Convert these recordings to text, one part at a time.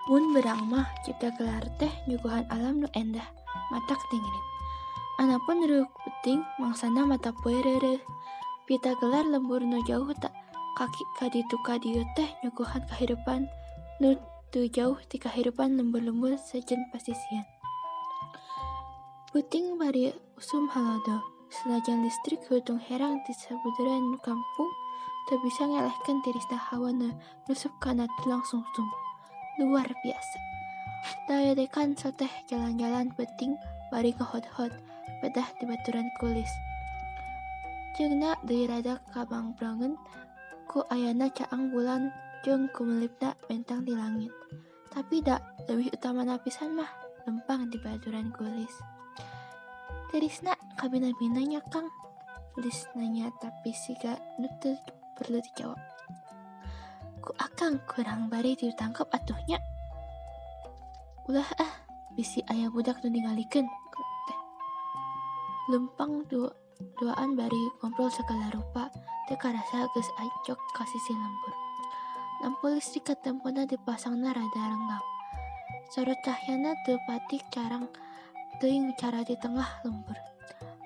Mun beurang mah Ciptagelar teh nyuguhan alam nu endah matak tingrip. Anapun reueuk peuting mangsana mata poe reureuh. Pitagelar lembur nu jauh kaki ka ditu ka dieu teh nyuguhan kahirupan nu teu jauh ti kahirupan lembur-lembur sejen pasisian. Peuting bari usum halodo, sanajan listrik hutung herang di sabujuran kampung teu bisa ngelehkeun tirisna hawa nu nusup kana tulang sungsum. Luar biasa. Daedekan soteh jalan-jalan peuting bari ngahod-hod pedah dibaturan ku Lis. Ceungna deui rada kabangprangeun ku ayana caang bulan jeung kumelipna bentang di langit. Tapi da leuwih utamana pisan mah lempang dibaturan ku Lis. Tirisna kabina-bina nya Kang? Lis nanya tapi siga nu teu perlu dijawab. Ku akang kurang bari ditangkep atuh nya. Ulah ah, bisi aya budak nu ningalikeun teh. Lempang duaan bari ngobrol sagala rupa teu karasa geus acok ka sisih lembur. Lampu listrik katempona dipasangna rada renggang. Sorot cahyana teu pati carang teuing cara di tengah lembur.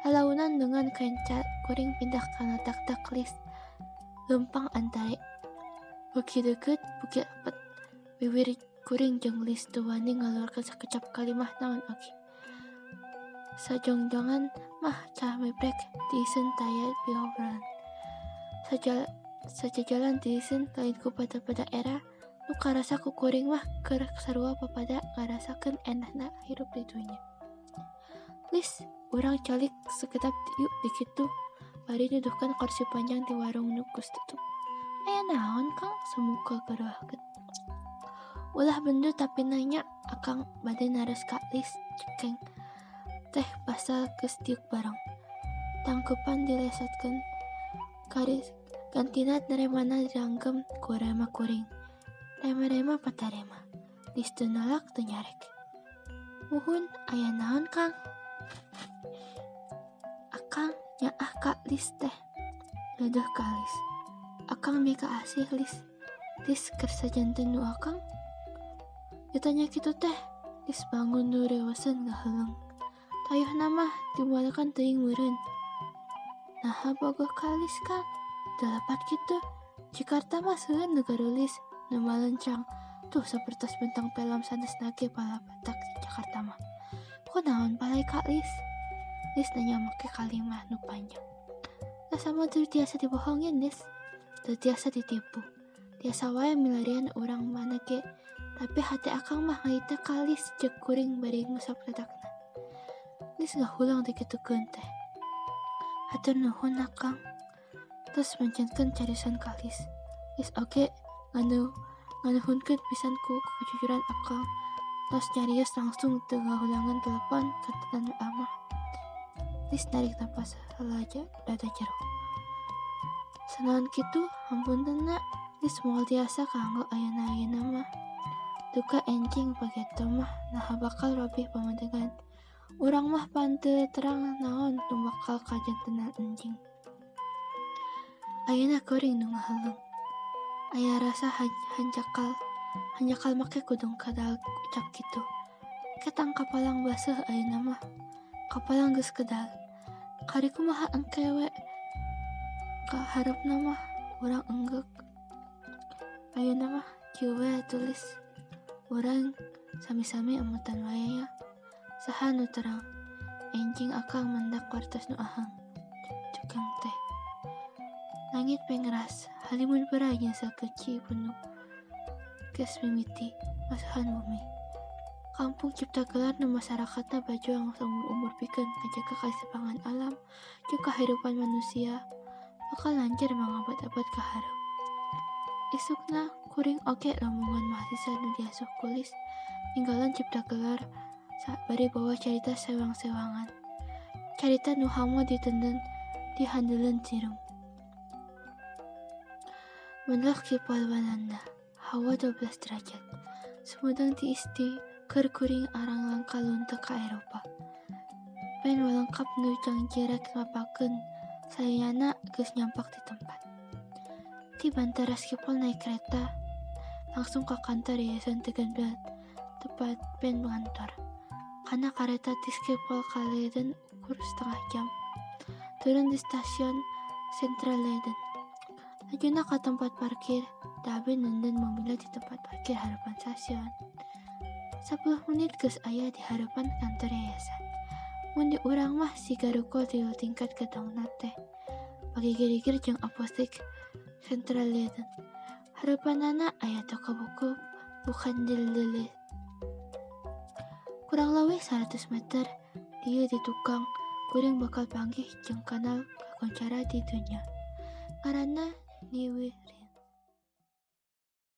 Lalaunan dengan kenca kuring pindah kana tak-tak Lis. Lempang antara beuki deukeut beuki rapet. Wiwir kuring jeung Lis teu wani ngaluarkeun sakecap kalimah naon oge. Sajongjongan mah camebrek tiiseun taya piobrolan. Sajajalan tiiseun lain ku pada-pada era nu karasa ku kuring mah keur sarua papada ngarasakeun endahna hirup di dunya. Lis, urang calik sakedap yuk di kitu bari nuduhkeun kursi panjang di warung nu geus tutup. Aya naon Kang samuka garohkeun. Ulah bendu tapi nanya akang bade naros ka Lis cekeng teh pasal geus diuk bareng. Tangkupan dilesetkeun karis gantina neremana diranggem ku rema kuring. Rema-rema patarema. Lis teu nolak teu nyarek. Muhun aya naon Kang? Akang nyaah ka Lis teh. Leudeh ka Lis. Akang mika asih Lis. Lis keur sajanten nu akang? Ditanya kitu teh, Lis bangun nu rewaseun ngaheuleng. Tayuhna mah dimualakan teuing meureun. Naha bogoh ka Lis Kang? Teu lepat kitu. Jakarta mah seueur nu garulis, nu malencang. Tuh sapertos bentang pelem sanesna ge palapatak di Jakarta mah. Kunaon palai ka Lis? Lis nanya make kalimah nu panjang. Rasa mah teu tiasa dibohongin Lis. Teu tiasa ditipu. Tiasa wae milarian urang mana ge, tapi hate akang mah ngaita ka Lis jeung kuring bari ngusap letakna. Lis ngahulang dikitukeun teh. Hatur nuhun akang. Terus mencankeun carisan ka Lis. Lis oge nganuhunkeun pisan ku kejujuran akang. Tos nyarios langsung teu ngahulangan telepon ka tenan amah. Lis narik napas heula rada jero. Sanaon kitu hampuntenna Lis moal tiasa kanggo ayeuna-ayeuna mah. Duka enjing pageto mah naha bakal robih pamadegan. Urang mah pan teu terang naon nu bakal kajantenan enjing. Ayeuna kuring nu ngaheuleng. Aya rasa hanjakal make kudung kadal ucap kitu. Ketang kapalang baseuh ayeuna mah. Kapalang geus kedal. Kari kumaha engke we ka hareupna mah urang enggeuk. Ayeuna mah kieu we atuh Lis. Urang sami-sami emutan wae nya. Saha nu terang? Enjing akang mendak wartos nu ahang. Cukang teh. Langit pengras, halimun perai jeung sakeci punuk. Geus mimiti masuhan bumi. Kampung Ciptagelar nu masarakatna bajuang saumur-umur pikeun ngajaga kaseimbangan alam jeung kahirupan manusia bakal lancar mangabad-abad ka hareup. Isukna kuring oge rombongan mahasiswa nu diasuh ku Lis ninggalan Ciptagelar bari bawa carita sewang-sewangan. Carita nu hamo ditenden dihandeleun cirum. Menelak Schiphol Walanda, hawa 12 derajat. Sumedang tiis di keur kuring arang langka luntek ka Eropa. Pen walengkap nu jangji rek mapakeun sayana geus nyampak di tempat. Ti Bandara Schiphol naik kereta Langsung ka kantor yayasan Tegenbelt tempat Ben ngantor. Kana kareta ti Schiphol ka Leiden ukur setengah jam. Turun di stasiun Central Leiden. Lajuna ka tempat parkir, da abi neundeun mobilna di tempat parkir hareupan stasiun. 10 menit geus aya di hareupan kantor yayasan. Mun di urang mah siga ruko 3 tingkat gedongna teh. Pagigir-gigir jeung apotek Central Leiden. Hareupanana aya toko buku Boekhandel de Leest. Kurang leuwih 100 meter dieu di tukang kuring bakal panggih jeung kanal kakoncara di dunya. Ngaranna Nieuwe Rijn.